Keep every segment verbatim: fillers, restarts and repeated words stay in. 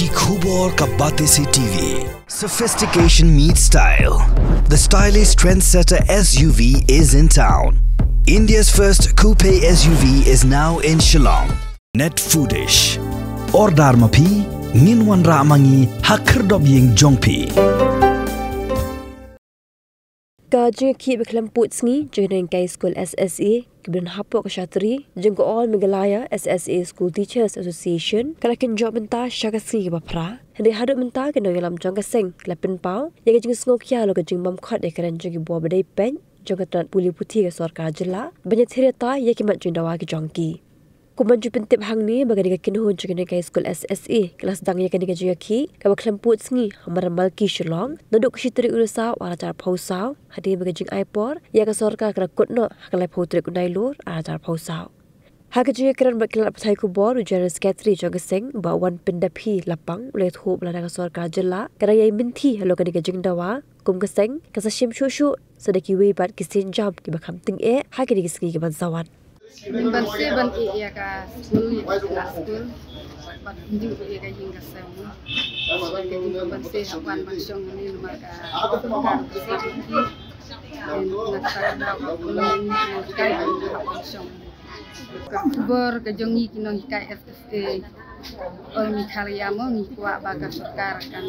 Ki khubor ka Batesi T V. Sophistication meets style. The stylish trendsetter S U V is in town. India's first coupe S U V is now in Shillong. Net Foodish. Order ma phi, ngin wanrah ma ngi ha khyrdop ïing jong phi. Ka jingïakhih ba khlem pud sngi jong ki nonghikai skul S S A kiba don hapoh ka shatri jong ka All Meghalaya S S A School Teachers Association ka la kynjoh bynta sha ka sngi kaba phra. Hynrei haduh mynta ki nongïalam jong ka seng ki la pynpaw ïa ka jingsngewkhia halor ka jingbymkhot ïakren jong ki bor ba dei peit jong ka tnat pule puthi ka sorkar jylla ban ïathir ïatai ïa ki mat jingdawa ki jong ki. Kumba ju pyntip hangne ba kane ka kynhun jong ki nonghikai skul S S A ka la sdang ïa kane ka jingïakhih kaba khlem pud sngi ha Madan Malki Shillong naduh ka shi tarik u Risaw ar hajar arphew saw, hadien ba ka jingai por ïa ka sorkar ka la kut noh ha ka laiphew tarik u Nailur ar hajar arphew saw. Ha ka jingïakren bad ki lad pathai khubor, u General Secretary jong ka seng, Bah Wanpyndaphi Lapang, u la ïathuh ba lada ka sorkar jylla ka dang ïai mynthi halor kane ka jingdawa, kum ka seng kan sa shim shuh shuh sa da kiwei pat ki sienjam kiba kham tyngeh ha kine ki sngi ki ban sa wan. Ngin banse ban ïeh ïa ka skul, ïa ka skul, bad kumjuh ïa ka ïing ka sem. Ïa ka jingbanse hap wan ban shong hangne namar ka, ka safety. Ngin nang sa ka daw ka kumne ngin nang hikai ban hap ban shong. Ka khubor ka jong ngi ki nonghikai S S A All Meghalaya mo, ngi kwah ba ka sorkar kan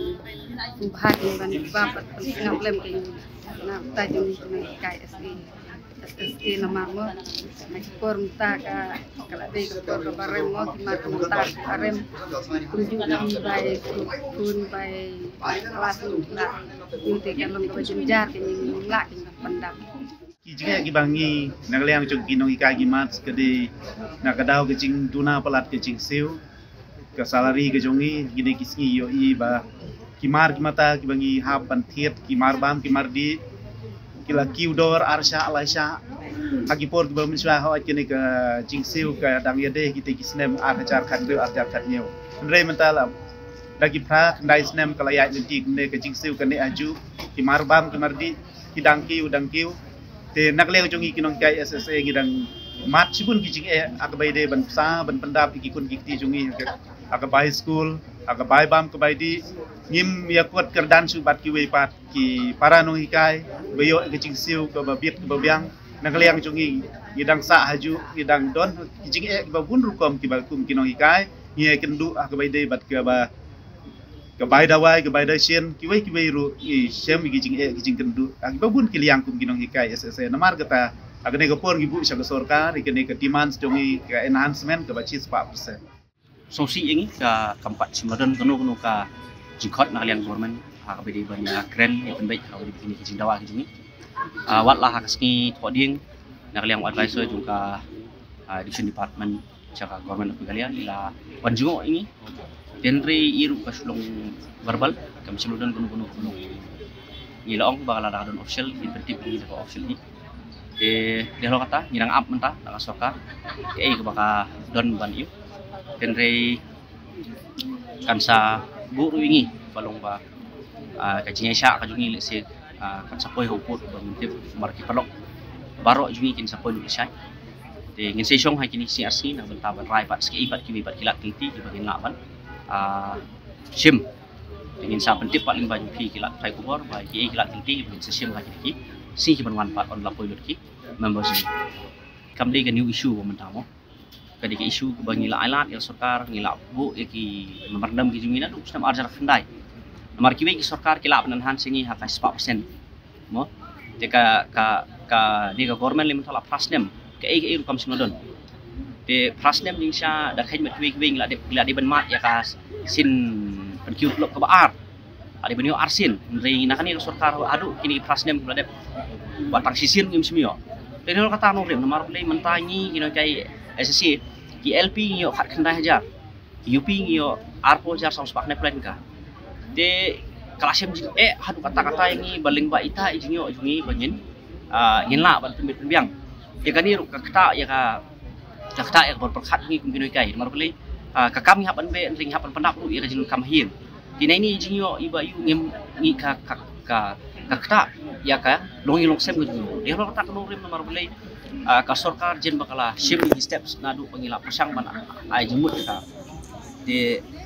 sngewbha kin ban bam bad pynsngap lem ka ïing na bynta jong ngi ki nonghikai S A. S S A namar mo, na ki por mynta ka, ka la dei ka por kaba rem mo, ki mar ka mynta ka rem. Kumjuh ki bai khun bai klas mynta. Ïa te ka long kaba jynjar ka ïing, ngim lah kin ban pyndap. Ki jingeh kiba ngi na ka liang jong ki nonghikai ki mat ka dei na ka daw ka jingduna palat ka jingsiew, ka salary ka jong ngi, kine ki sngi ïohi ba ki mar ki mata kiba ngi hap ban thied, ki mar bam ki mar dih, ki la kiew dor ar shah lai shah. Ha ki por kiba mynshuwa hooid kine ka jingsiew ka dang ïadei kite ki snem ar hajar khathynriew ar hajar khathynñiew. Hynrei mynta la da ki phra khyndai snem ka la ïaid lynti kumne, ka jingsiew ka neh hajuh, ki mar bam ki mar dih ki dang kiew dang kiew. Te na ka liang jong ngi ki nonghikai S S A ngi dang mad shibun ki jingeh ha kaba ïadei ban bsa ban pyndap ïa ki khun ki kti jong ngi ha ka, ha ka bai skul, ha ka bai bam ka bai dih. Ngim ïakut kyrdan shuh bad kiwei pat ki para nonghikai ba ïoh ïa ka jingsiew kaba bit kaba biang. Na ka liang jong ngi ngi dang sah hajuh, ngi dang don ki jingeh kiba bun rukom kiba kum ki nonghikai. Ngi ïakynduh ha kaba ïadei bad kaba ka bai dawai, ka bai dashin, kiwei kiwei ruh ngi shem ïa ki jingeh ki jingkynduh ha kiba bun ki liang kum ki nonghikai S S A. Namar kata ha kane ka por ngi buh sha ka sorkar ïa kane ka demands jong ngi, ka enhancement kaba shispah percent. Sngewsih ïa ngi ka kam pat shim la don kano kano ka jingkhot na ka liang government ha kaba ïadei ban ïakren ïapynbeit ha kaba ïadei bad kine ki jingdawa ki jong ngi. Ah, wat la ha ka sngi Thohdieng na ka liang u advisor jong ka, ah, Education Department sha ka Government of Meghalaya, ngi la wan jngoh ïa ngi. Hynrei ïa ruh ka shu long verbal, kam shym la don kano kano ka long. Ngi la ong ba lada ka don official, ngin pyntip ïa ngi da ka official hi. Te dei halor kata ngi dang ap mynta na ka sorkar kaei kaba ka don ban ïoh. Hynrei kan sa buh ruh ïa ngi ba long ba, ah, ka jingïaishah ka jong ngi lehse, ah, kan sa poi ha u pud ba ngin tip, namar ki paralok baroh jong ngi kin sa poi lut lashai. Te ngin sa ïashong ha kine ki sngi ar sngi na ka bynta ban rai pat sa kaei pat kiwei pat ki lad ki lynti kiba ngin lah ban, ah, shim. Te ngin sa pyntip pat lyngba jong phi ki lad pathai khubor ba kiei ki lad ki lynti kiba ngin sa shim ha kine ki sngi kiban wan pat, yn la poi lut ki members. Kam dei ka new issue ba mynta mo. Ka dei ka issue kaba ngi la ailad ïa la sorkar, ngi la buh ïa ki memorandum ki jong ngi naduh u snem ar hajar khyndai. Namar kiwei ki sorkar ki la pynenhance ïa ngi ha ka spah percent. Mo, te ka, ka, ka, dei ka government lei mynta la phra snem. Kaei kaei ruh kam shym la don. Te phra snem jingshisha da kheiñ bad kiwei kiwei ngi la dep, ngi la dep ban mad ïa ka sien pynkiew tulop kaba ar. Ade ban ïoh arsien, hynrei na kane ka sorkar haduh kine ki phra snem ki la dep. Wat tang shisien ngim shym ïoh. Te ngi la kata nongrim, namar balei mynta ngi ki nonghikai S S A, ki L P ngi ïoh khatkhyndai hajar, ki U P ngi ïoh arphew hajar saw spah khyndai phew tyngka. Te ka la shem jingeh haduh katta katta ïa ngi ba lyngba ita i jingïoh jong ngi ba ngin, ah, ngin lah ban pynbeit pynbiang. Te kane ruh ka ktah ïa ka, ka ktah ïa ka bor pyrkhat jong ngi kum ki nonghikai. Namar balei, ah, ka kam ngi hap ban beh, hynrei ngi hap ban pyndap ruh ïa ka jingkam ha ïing. Te na ine i jingïoh iba ïoh ngim ngi ka, ka, ka, ka ktah ïa ka longïing longsem ka jong ngi. Dei halor kata ka nongrim namar balei, ah, ka sorkar jan ba ka la shim ïa ki steps naduh ba ngi la pyrshang ban ai jingmut ïa ka. Te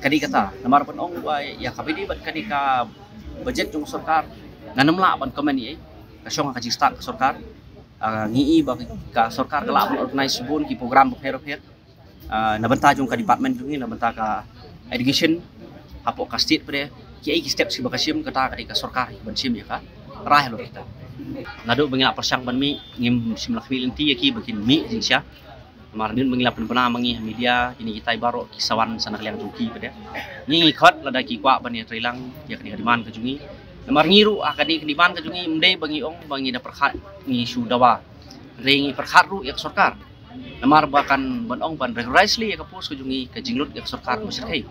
Ka dei kata, namar ban ong ba ïa ka bidi bad ka dei ka budget jong sorkar, ngan ym lah ban comment ïa ka shong ka jingstad ka sorkar. Ah, ngi i ba ka sorkar ka lah ban organize bun ki program bapher bapher. Ah, na bynta jong ka department jong ngi, na bynta ka education hapoh ka state pat, ki ei ki step ki ba ka shim, kata ka dei ka sorkar ban shim ïa ka rai halor kita. Naduh ba ngi la pyrshang ban mih, ngim shym la khmih lynti ïa ki ba kin mih jingshisha. Namar mynba ngi la pynbna ma ngi ha media, kine kitai baroh ki sa wan sa na ka liang jong ki pat. Ngi ngi khot lada ki kwah ban ïatreilang ïa kane ka demand ka jong ngi. Namar ngi ruh ha kane ka demand ka jong ngi, ym dei ba ngi ong ba ngi da pyrkhat ngi shu dawa. Hynrei ngi pyrkhat ruh ïa ka sorkar. Namar ba kan ban ong ban regularize leh ïa ka post ka jong ngi, ka jinglut ïa ka sorkar ba shyrkhei.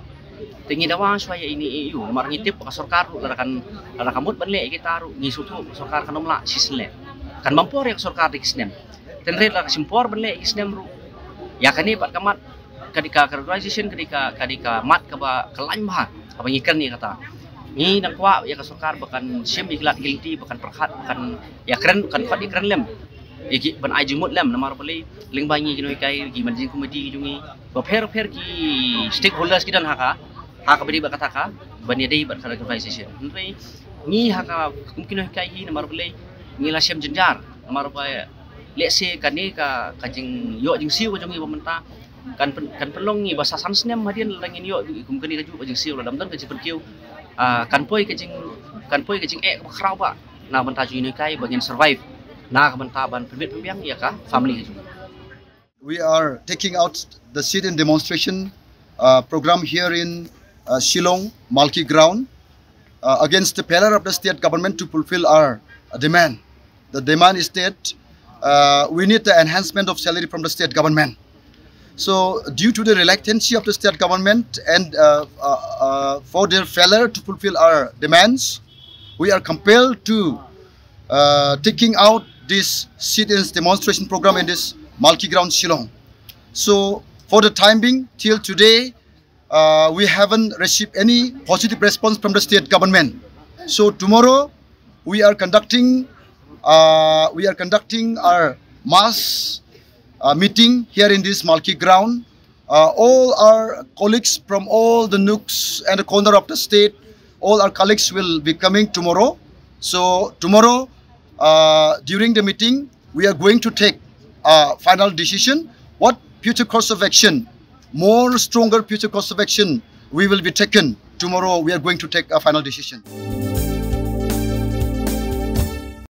Te ngi dawa shuwa ïa ine i ïa u, namar ngi tip ba ka sorkar ruh lada kan, lada ka mut ban leh ïa kita ruh, ngi sngewthuh ba ka sorkar kan ym lah shisien leh. Kan bam por ïa ka sorkar da ki snem. Te hynrei lada ka shim por ban leh ïa ki snem ruh, ïa kane pat ka mat, ka dei ka, ka regularization ka dei ka, ka dei ka mat kaba ka lain bha kaba ngi kren ïa kata. Ngi dang kwah ïa ka sorkar ba kan shim ïa ki lad ki lynti, ba kan pyrkhat, ba kan ïakren, kan khot ïakren lem ïa ki, ban ai jingmut lem. Namar balei, lyngba ngi ki nonghikai, ki managing committee ki jong ngi, bapher bapher ki stakeholders ki don ha ka, ha kaba dei bad kata ka, ban ïadei bad ka regularization. Hynrei ngi ha ka kum ki nonghikai hi, namar balei, ngi la shem jynjar. Namar ba lehse kane ka, ka jingïoh jingsiew ka jong ngi ba mynta kan pyn-, kan pynlong ngi ba sa san snem hadien lada ngin ïoh kum kane kajuh ka jingsiew, lada ym don ka jingpynkiew, ah, kan poi ka jing, kan poi ka jingeh kaba khraw bha na ka bynta jong ngi ki nonghikai ba ngin survive na ka bynta ban pynbit pynbiang ïa ka family ka jong ngi. We are taking out the sit-in demonstration, uh, program here in, uh, Shillong, Malki ground, uh, against the failure of the state government to fulfill our, uh, demand. The demand is that, uh, we need the enhancement of salary from the state government. So, due to the reluctancy of the state government and, uh, uh, uh, for their failure to fulfill our demands, we are compelled to, uh, taking out this sit-in demonstration program in this Malki ground, Shillong. So, for the time being, till today, uh, we haven't received any positive response from the state government. So tomorrow, we are conducting, uh, we are conducting our mass, uh, meeting here in this Malki ground. Uh, all our colleagues from all the nooks and the corner of the state, all our colleagues will be coming tomorrow. So tomorrow, uh, during the meeting, we are going to take a final decision. What future course of action, more stronger future course of action, we will be taken. Tomorrow, we are going to take a final decision.